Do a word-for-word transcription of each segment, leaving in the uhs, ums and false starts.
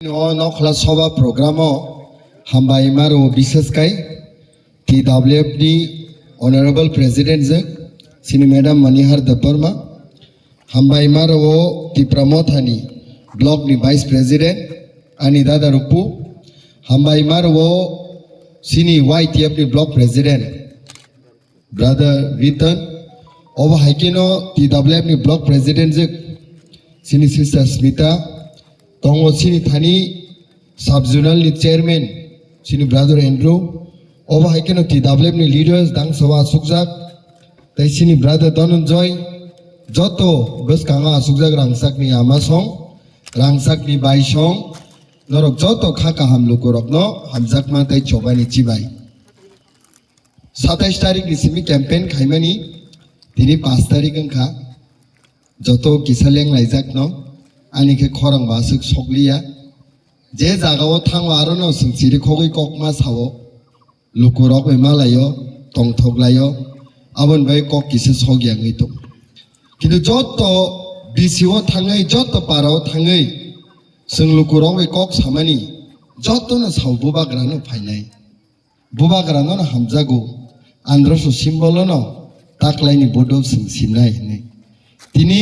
O Nokhla Sobha program o hambai ma rwo bishes kai T W F ni Honorable President jwk sini Madam Manihar Debbarma, hambai ma rwo Tipra Motha ni block ni Vice President ani dada Rupu, hambai ma rwo sini Y T F ni block president Brother Ritan, obo hai kheno T W F ni block president jwk sini sister Smita, tongo sini thani sub zonal ni chairman sini brother Andrew, obo hai kheno T W F ni leaders dang soba asukjak, tei sini brother Dhananjoy, joto bwskango asukjak rangchak ni ama song, rangchak ni bai song, norok joto kha kaham lukurokno hamjakma tei chobani chibai. Satais tarik ni simi campaign khaimani, tini panch tarik wngkha, joto kisa leng laijak no, ani khe khorang ba aswk sokliya, je jaga o thango aro no swng chiri khogwi kok ma sao, lukurok bai malaio, tongthok laio, aboni bai kok kisa sokya wngwi tong. Kintu joto B C o thangwi, joto para o thangwi, swng lukurok bai kok samani, joto no sao bubagra no phainai. Bubagra no hamjago, androso symbol no taklaini bodo swng sinai hinwi. Tini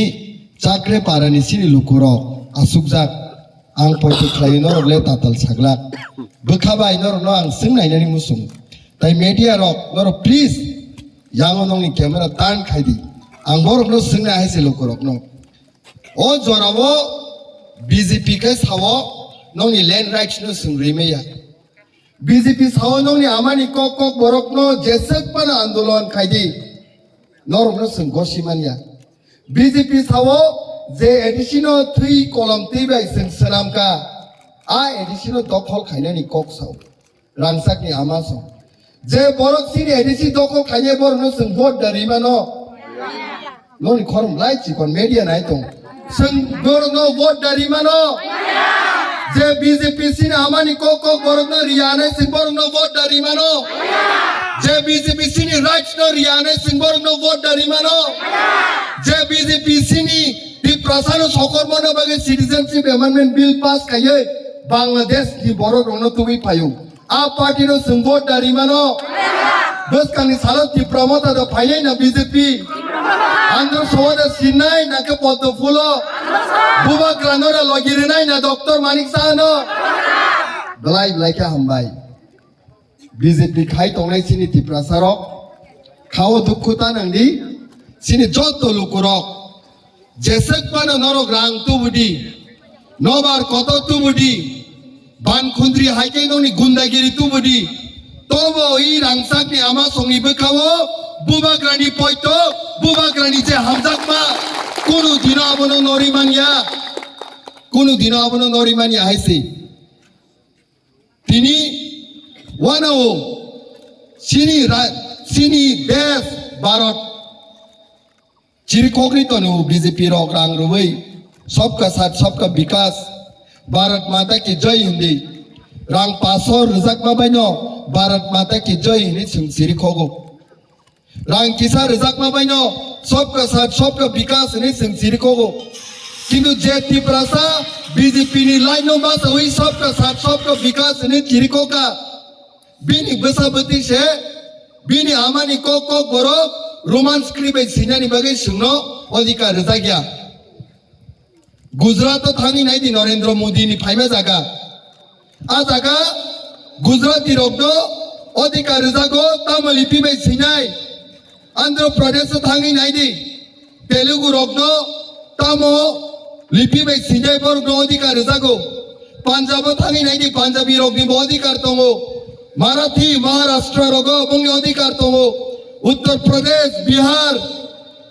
chakre parani sini lukurok asukjak, ang poito khlai norok le tatal saglak. Bwkha bai norok no ang swng nainani muchung. Tai media rok norok please yango nongni camera turn khai di. Ang borok no swng nai hai se lukurok no. O jora o B J P khe sao nongni land rights no swng rwi maya. B J P sao nongni amani kok kok borokno jeswk phano andolon khaidi, norokno chwng gosi manya. B J P sao je A D C no thwi kolom twi bai chwng swnam kha, a A D C no dokhol khainani kok sao, rangchakni ama sao. Je borok chini A D C dokhol khainai borokno chwng vote da rwi mano. Noni khorang lai chikon media nai tong. Chwng borokno vote da rimano. Je B J P sini amani kok kok borokno riya nai chwng borokno vote da rimano. Je B J P sini rights no riya nai chwng borokno vote da rimano. Je B J P sini Tiprasa no sokormano bagwi Citizenship Amendment Bill pass khaiwi Bangladesh ni borok rokno tubui phaio. A party no chwng vote da rimano. Bwskangni salo Tipra Motha da phainai na B J P. Andhra Sowa da sinai na khe Poddo Phulo. Bubagra no da logi rinai na Doctor Manik Saha no. Belai belai khe hambai. B J P khai tongnai chini Tiprasa rok. Khao dukhu ta nangdi. Chini joto lukurok. Jeswk phano norok rang tubudi, nobar kotor tubudi, ban khundri hai khe nokni gundagiri tubudi, tobo i rangchakni ama songni bwkhao bubagrani poito, bubagrani je hamjakma, kunu dino abono nori manya, kunu dino abono nori manya hai se. Tini wanao chini ra-, chini desh Bharat chiri kokri tonu B J P rok rang rwui Sabka Saath Sabka Vikas, Bharat Mata Ki Jai hindi rang paso rwjakma baino Bharat Mata Ki Jai hindi chwng chiri kogo. Rang kisa rwjakma baino Sabka Saath Sabka Vikas hwnwi chwng chiri kogo. Kintu je Tiprasa B J P ni line no bachawi Sabka Saath Sabka Vikas hwnwi chiri koka, bini bwsa bwtwi se bini amani kok kok borok Roman script bai sinani bagwi chwngno odhikar rwjakya. Gujarat o thangwi naidi Narendra Modi ni phaima jaga. A jaga Gujarati rokno odhikar rwjago tamo lipi bai sinai. Andhra Pradesh o thangwi naidi Telugu rokno tamo lipi bai sinai borokno odhikar rwjago. Punjab o thangwi naidi Punjabi rokni bo odhikar tongo. Marathi, Maharashtra rogo bongni odhikar tongo. Uttar Pradesh, Bihar,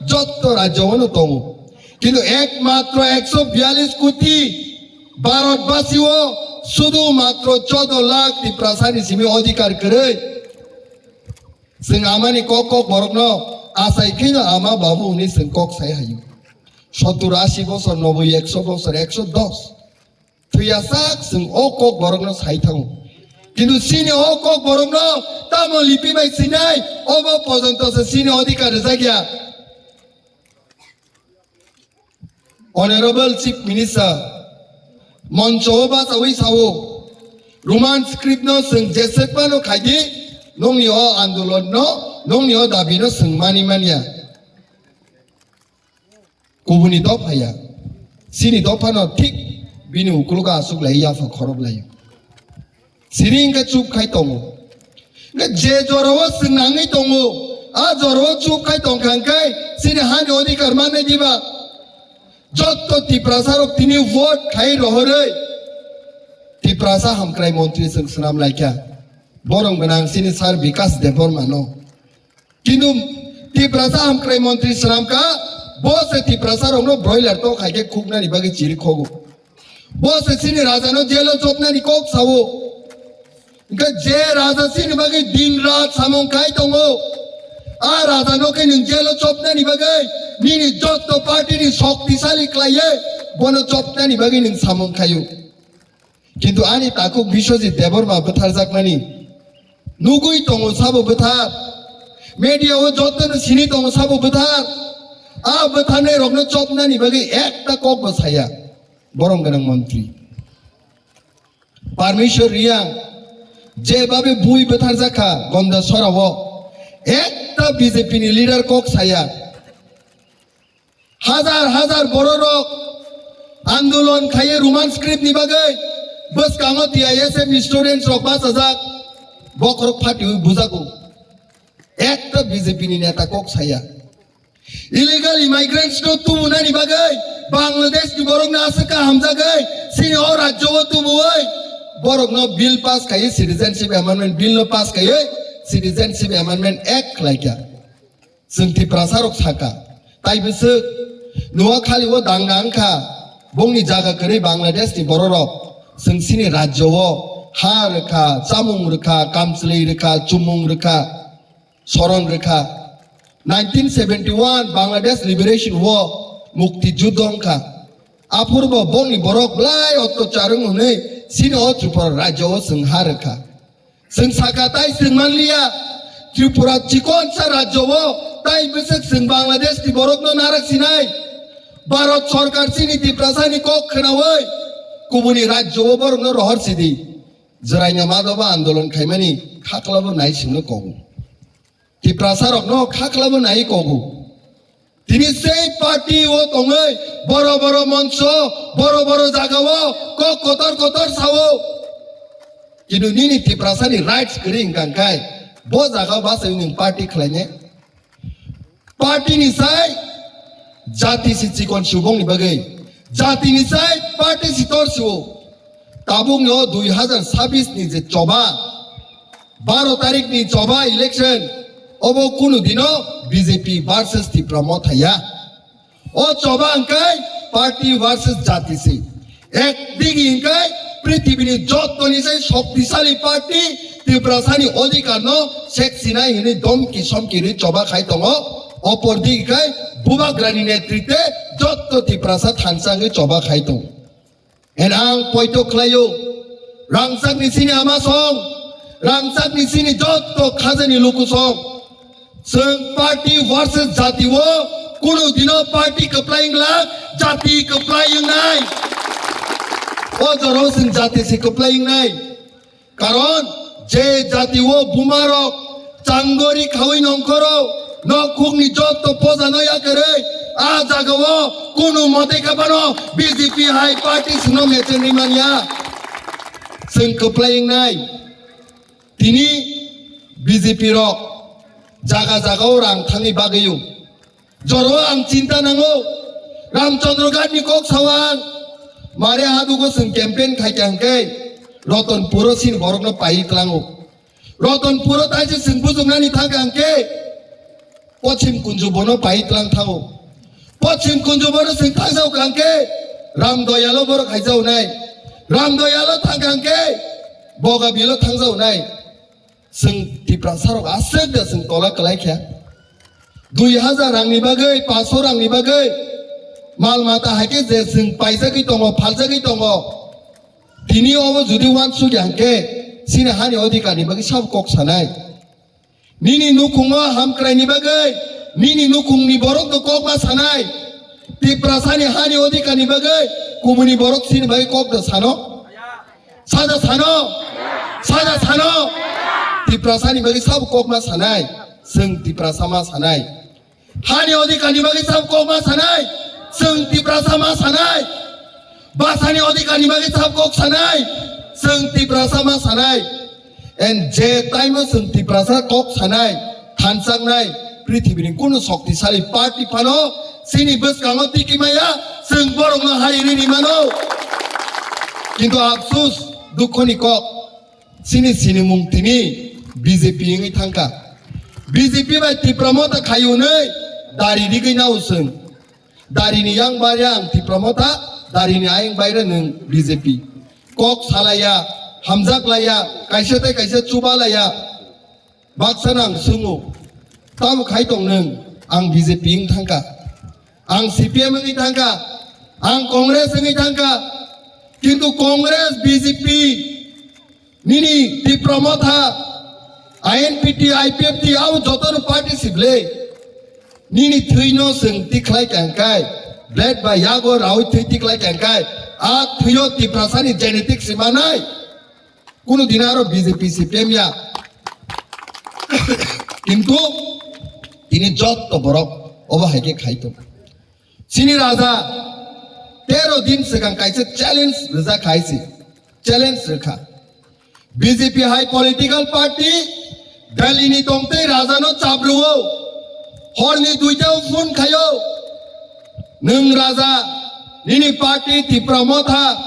jotto rajyo o no tongo. Kintu ekmatro ekso biyalish koti Bharatbasi o sudu matro chodo lakh Tiprasani simi odhikar kwrwi. Chwng amani kok kok borokno achai kheno ama babu hwnwi chwng kok sai hayo. Sottur, ashi bosor, noboi, ekso bosor, ekso dos. Thwiya sak chwng o kok borokno sai thango. Kintu chini o kok borokno tamo lipi bai sinai, obo pojonto se chini odhikar rwjakya. Honorable Chief Minister, Moncho o bachawi sao, Roman script no chwng jesek phano khaidi, nongni o andolon no, nongni o dabi no chwng mani manya. Kubuni dopha ya, chini dopha no thik bini ukulugo aswk lai yapha khorok lai. Siri hwnkhe chup khai tongo. Hwnkhe je jorao chwng nangwi tongo, a jorao chup khai tongkha hwnkhe chini hani odhikar mannai diba? Jotto Tiprasa rok tini vote khai rohorwi Tiprasa hamkrai montri chwng swnam laikha. Borom gwnang chini sir Bikas Debbarma no. Kintu Tiprasa hamkrai montri swnamkha, bo se Tiprasa rokno broiler tok hai khe khuknani bagwi chiri khogo. Bo se chini raja no jail o chopnani kok sao. Hwnkhe je raja chini bagwi din rat samung khai tongo, a raja no khe nwng jail o chopnani bagwi nini jotto party ni shoktisali khlaiwi bono chopnani bagwi nwng samung khaio. Kintu ani takhuk Biswajit Debbarma bwtharjakmani nugwi tongo sabo bwthar, media o jotono sini tongo sabo bwthar, a bwtharnai rokno chopnani bagwi ekta kok bo saya. Borom gwnang montri Parmeshwar Reang je babe bui bwtharjakha Gonda Sora o, ekta B J P ni leader kok saya. Hajar hajar bororok andolon khaiwi Roman script ni bagwi bwskango T I S F ni students rok bachajak, bokhorok phatiwi bujago. Ekta B J P ni neta kok saya. Illegal immigrants no tubunani bagwi Bangladesh ni borok no aswk kaham jagwi chini o rajyo o tubuwi borok no bill pass khaiwi citizenship amendment bill no pass khaiwi Citizenship Amendment Act khlaikha. Chwng Tiprasa rok saka, tai bwswk Noakhali o danga wngkha, bongni jaga kwrwi Bangladesh ni bororok chwng chini rajyo o ha rwkha, chamung rwkha, kamchwlwi rwkha, chumung rwkha, soron rwkha. Nineteen seventy one Bangladesh Liberation War mukti juddho wngkha. Aphurbo bongni borok belai ottachar wng hwnwi chini o Tripura rajyo o chwng ha rwkha. Chwng saka tai chwng manliya, Tripura chikonsa rajyo o tai bwswk chwng Bangladesh ni borok no narak sinai. Bharat sorkar chini Tiprasa ni kok khwnawi kubuni rajyo o borok no rohor sidi. Jwraina madoba andolon khaimani khaklabo nai chwngno kogo. Tiprasa rok no khaklabo nai kogo. Tini sei party o tongwi boro boro moncho, boro boro jaga o kok kotor kotor sao. Kintu nini Tiprasa ni rights kwrwi hwnkha hwnkhe bo jaga o bachai nwng party khlainai. Party ni sai jati si chikon subong ni bagwi, jati ni sai party si tor sio. Tabuk no dui hazar sabis ni je choba, baro tarik ni choba election, obo kunu dino B J P versus Tipra Motha ya. O choba hwnkhe party versus jati se. Ek digi hwnkhe prithibini jottoni sai shoktisali party Tiprasani odhikar no sek sinai hwnwi domki somki rwi choba khai tongo. Opor digi khai Bubagrani netritwe jotto Tiprasa thansa wngwi choba khai tongo. Eno ang poito khlaio, rangchakni sini ama song, rangchakni sini jotto khajani luku song. Chwng party versus jati o kunu dino party kwplai wngla, jati kwplai wngnai. O jora o chwng jati se kwplai wngnai. Karon je jati o buma rok changori khawi nongkhoro, nokhungni jotto poja no yakarwi, a jaga o kunu mote khe bano B J P hai party sino mechengwi manya. Chwng kwplai wngnai. Tini B J P rok jaga jaga o rang thangwi bagwi o. Joro ang chinta nango, Ramchandra Ghat ni kok sao ang. Mare hadugo chwng campaign khai kha hwnkhe Ratanpur o sini borok no pai tlango. Ratanpur o taise chwng bujuknani thang kha hwnkhe Pochim Kunju bono pai tlang thango. Pochim Kunju bono chwng thang sao kha hwnkhe Ram Doyalo borok hai jao nai. Ram Doyalo thang kha hwnkhe Bogabilo thang jao nai. Chwng Tiprasa rok aswk da chwng tola kwlai kha. Dui hazar rangni bagwi, paso rangni bagwi mal mata hai khe je chwng paijagwi tongo, phaljagwi tongo. Tini obo jodi uansuk ya hwnkhe chini hani odhikar ni bagwi sabo kok sanai. Nini nukhungo hamkrai ni bagwi, nini nukhungni borok no kok ma sanai. Tiprasa ni hani odhikar ni bagwi Kubuni borok chini bagwi kok da sano? Sada sano? Sada sano? Tiprasani bagwi sabo kok ma sanai? Chwng Tiprasa ma sanai? Hani odhikarni bagwi sabo kok ma sanai? Chwng Tiprasa ma sanai? Bhasani odhikarni bagwi sabo kok sanai? Chwng Tiprasa ma sanai? And je time o chwng Tiprasa kok sanai, thanchaknai, prithibini kunu shoktisali party phano chini bwskango tiki maya, chwng borokno hai rini mano. Kintu afsus, dukhoni kok, chini sinimung tini B J P wngwi thangkha. B J P bai Tipra Motha khai hwnwi dari rigwi nao chwng. Darini yang baire ang Tipra Motha, darini ayang baire nwng B J P. Kok salaiya, hamjak laiya, kaisa tei kaisa chuba laiya. Baksa nang sungo, tamo khai tong nwng, ang B J P wng thangkha, ang C P M wngwi thangkha, ang Congress wngwi thangkha, kintu Congress, B J P, nini Tipra Motha, I N P T, I P F T, abo jotono party sible. Nini thwino chwng tikhlai kangkai, blade ba yago rawi thwi tikhlai kangkai, a thwio Tiprasani genetics si manai. Kunu din aro B J P C P M ya. Kintu tini jotto borok obo hai khe khai tongo. Chini raja tero din swkang kaisa challenge rwjak khai se. Challenge rwkha. B J P hai political party Delhi ni tongtwi raja no chabruo. Hor ni duita o phone khaio. Nwng raja, nini party Tipra Motha,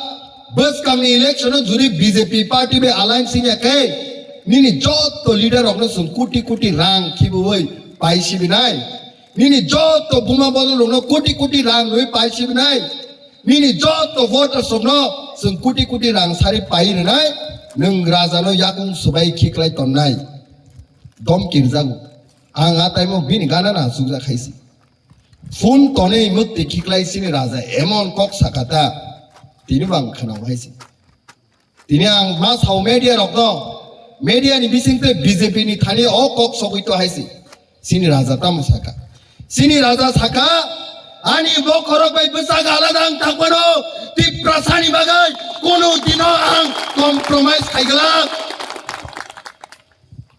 bwskang ni election o juri B J P party bai alliance wngya khe, nini jotto leader rok no chwng koti koti rang khibiwi pai sibinai. Nini jotto buma bodol rok no koti koti rang rwi pai sibinai. Nini jotto voters rok no chwng koti koti rang sari pai rwnai. Nwng raja no yakung swbai khiklai tonnai. Dom kirjago. Ang a time o bini gana na chukjak khaisi. Phone tonwi mwktwi khiklai sini raja emon kok sakha ta, tini bo ang khwnao hai se. Tini ang ma sao media rokno, media ni bising tei B J P ni thani o kok sogwi to hai se. Sini raja tamo sakha? Sini raja sakha, ani bokhorok bai bwsakhe alada wng thangphano Tiprasani bagwi kunu dino ang compromise khaiglak.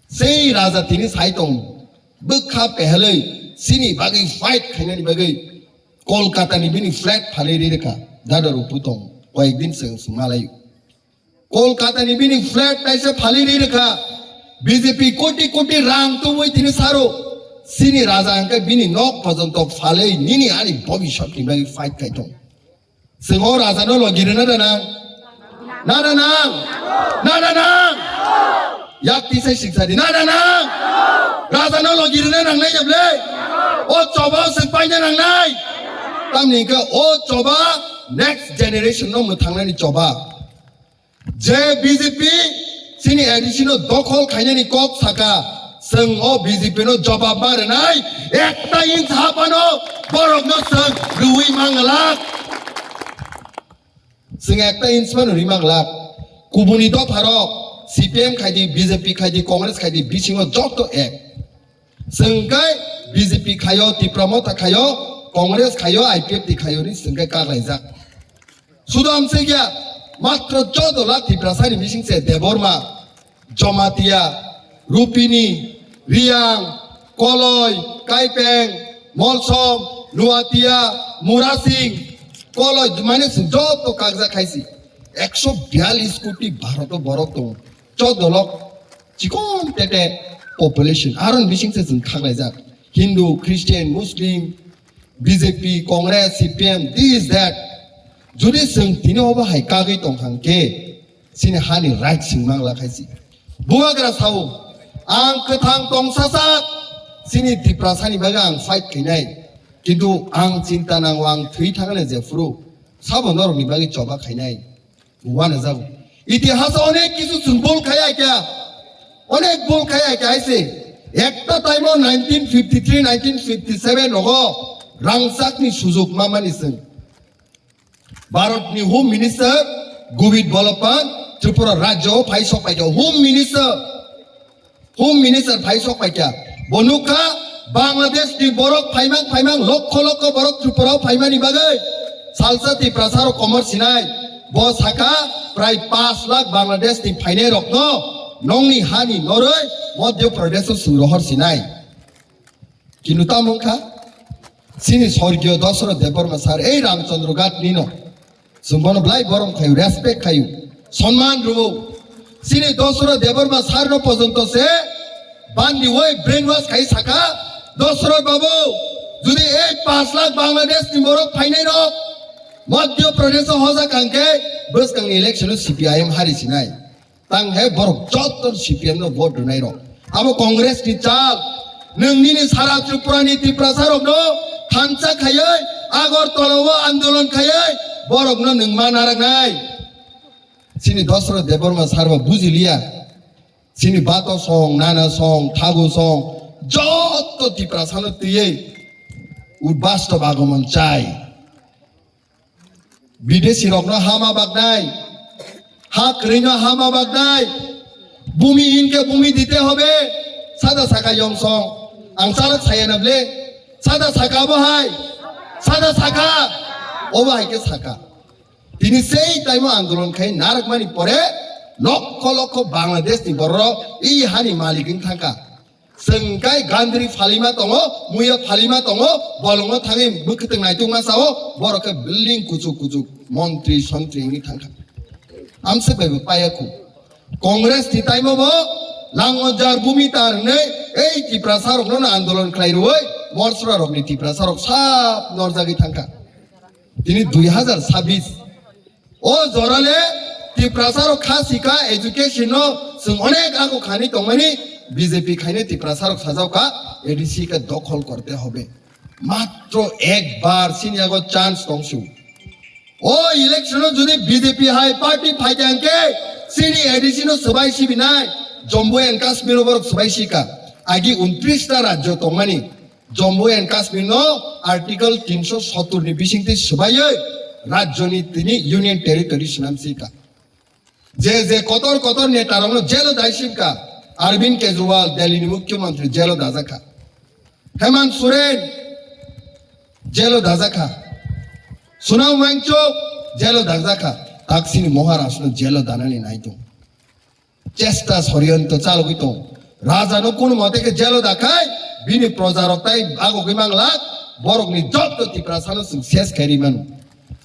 Sei raja tini sai tong, bwkha pehelwi sini bagwi fight khainani bagwi Kolkata ni bini flat phalwi ri rwkha. Dada Rupu tong, koyek din swng swng malai. Kolkata ni bini flat taisa phalwi ri rwkha. B J P koti koti rang tubui tini saro. Sini raja hwnkhe bini nok porjonto phalwi nini ani bobisot ni bagwi fight khai tong. Chwng o raja no logi rwna da nang? Na da nang? Na da nang? Yak tisai siksa di. Na da nang? Raja no logi rwna nang nai ya ble? O choba o chwng paina nang nai? Tamni hwnkhe o choba next generation no mwthangnani choba. Je B J P chini A D C no dokhol khainani kok saka, chwng o B J P no jobab ma rwnai, ekta inch haphano borokno chwng rwui manglak. Chwng ekta inch phano rwi manglak. Kubuni dopharok C P M khaidi, B J P khaidi, Congress khaidi, bisingo joto ek. Chwng khe B J P khaio, Tipra Motha khaio, Congress khaio, I P F T khaio ni chwng khe kaklaijak. Sudo amswkya, matro choudo lakh Tiprasani bising se Debbarma, Jamatia, Rupini, Riang, Koloi, Kaipeng, Molsom, Nuatia, Murasing, Koloi, mane chwng joto kakjak khaisi. Ekso biyalish koti Bharat o borok tongo. Choudo lakh chikon tete population. Aron bising se chwng khaklaijak. Hindu, Christian, Muslim, B J P, Congress, C P M, this, that. Jodi chwng tini obo hai kagwi tongkha hwnkhe, chini hani right chwng mangla khaisi. Bubagra sao, ang kwthang tongsasak, chini Tiprasani bagwi ang fight khainai. Kintu ang chinta nango, ang thwi thangna jephuru, sabo norokni bagwi choba khainai. Uanajago. Itihas onek kisu chwng bol khai aikya. Onek bol khai aikya aise. Ekta time o nineteen fifty-three, nineteen fifty-seven rogo rangchakni sujok mamani chwng. Bharatni Home Minister Govind Ballabh Pant Tripura rajyo phai sok paikha. Home Minister Home Minister phai sok paikha. Bo nukha Bangladesh ni borok phaimang phaimang lokho lokho borok Tripura o phaimani bagwi. Salsa Tiprasa rok komor sinai, bo saka prai pash lakh Bangladesh ni phainai rok no nongni hani noroi Madhya Pradesh o sung rohor sinai. Kinu tamo wngkha, chini sorgiyo Dosoro Debbarma sir, ei Ramchandra Ghat ni no. Chwng bono belai borom khayu, respect khayu, sonman rwo. Chini Dosoro Debbarma sir no pojonto se bandi woi brainwash khai saka, "Dosoro babu, judi ei pash lakh Bangladesh ni borok phainai rok Madhya Pradesh o hoja kangkhe bwskang election o C P I M hari sinai." Tang he borok joto C P M no vote rwnai rok. Abo Congress ni chal. Nwng nini sara Tripura ni Tiprasa rok no thansa khayai, Agartala o andolon khayai, borok no nwng ma naraknai. Chini Dosoro Debbarma sir bo bujiliya. Chini bato song, nana song, thagu song, joto Tiprasa no twiwi u bastob agomon chai. Bidesi rokno hama baknai, ha kwrwino hama baknai, bumi hinke bumi dite hobe, sada saka yong song, ang chalak saya na ble, sada saka bo hai, sada saka, obo hai ke saka. Tini sei taimo andolon khai narakmani pore lokho lokho Bangladesh ni borok i hani malik wng thangkha. Chwng kai gandri phalima tongo, muya phalima tongo, bolongno thangwi bwkhwtwng naitukma sao, borok khe building kuchuk kuchuk, montri sontri wngwi thangkha. Amswk bai bo paya khu. Congress ni taimo bo lango jar bumi tar hwnwi ei Tiprasa rokno andolon khlai rwui morsra rokni Tiprasa rok sab norjagwi thangkha. Tini dui hazar sabbish. O jorale Tiprasa rok kha sika education no chwng onek ago khani tongmani B J P khaine Tiprasa rok sajao kha A D C ke dokhol korte hobe. Matro ekbar sini ago chance tongsu. O election o jodi B J P hai party phai khe sini A D C no swbai sibinai, Jammu and Kashmir o borok swbai sika. Agi untris ta rajyo tongmani. Jammu and Kashmir no Article tinsho sottor ni bisingtwi swbaiwi rajyoni tini Union Territory swnam sika. Je je kotor kotor neta rokno jelo dai sika. Arvind Kejriwal, Delhi ni Mukhyamantri, jelo dajakha. Hemant Soren, jelo dajakha. Sonam Wangchuk, jelo dajakha. Taksini Maharaj no jelo danani naitung. Chesta soriyanto chalogwi tong. Raja no kunu mote khe jelo dakhai, bini proja rok tai agogwi manglak, borok ni joto Tiprasa no chwng ses khairi manu.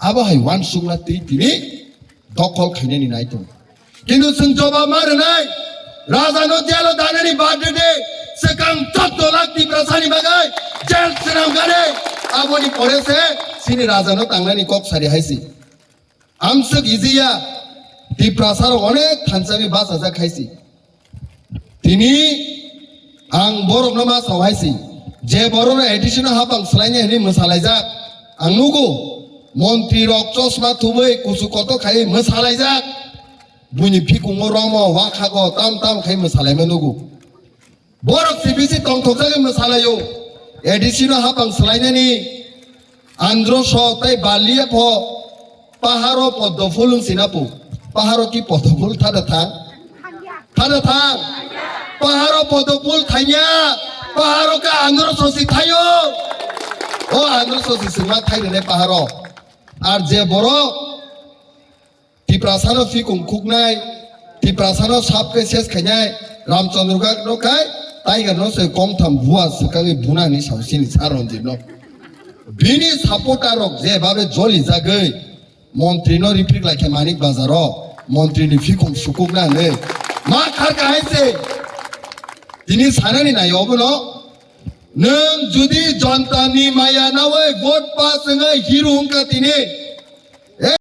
Abo hai wansukna twi tini dokhol khainani nai tong. Kintu chwng jobab ma rwnai, raja no jelo danani bad de, swkang joto lak Tiprasa ni bagwi jel swnam gane, aboni pore se sini raja no tangnani kok sari hai si. Amswk ijiya, Tiprasa rok onek thansa bai bachajak hai si. Tini ang borok no ma sao hai si. Je borok no A D C no hapang swlainai hwnwi mwsalaijak. Ang nugo, montri rok chosma thubui kuchu kotor khai mwsalaijak. Buini phikungo romo, wakhago tam tam khai mwsalaima nugo. Borok C B C tongthokjagwi mwsalaio. A D C no hapang swlainani Androso tei Balia pho paharo poddo phul wng sina pu. Paharo ki poddo phul thada thang? Thada thang? Paharo poddo phul thanya. Paharo ka Androso si thayo. O Androso si sima thai rene paharo. Ar je borok Tiprasano phikung khuknai, Tiprasano sab khe ses khainai, Ramchandra Ghat no khai, Tiger no se komtham bua swkagwi buna hinwi sao sini Sir Ranjit no. Bini supporter rok je babe joli jagwi, montri no riprik lai khe Manik Bazar o, montri ni phikung sukukna hinwi. Ma khar kahai se, tini sanani nai obono, Nwng judi jonta ni maya nawi vote pass wngwi hero wngkha tini,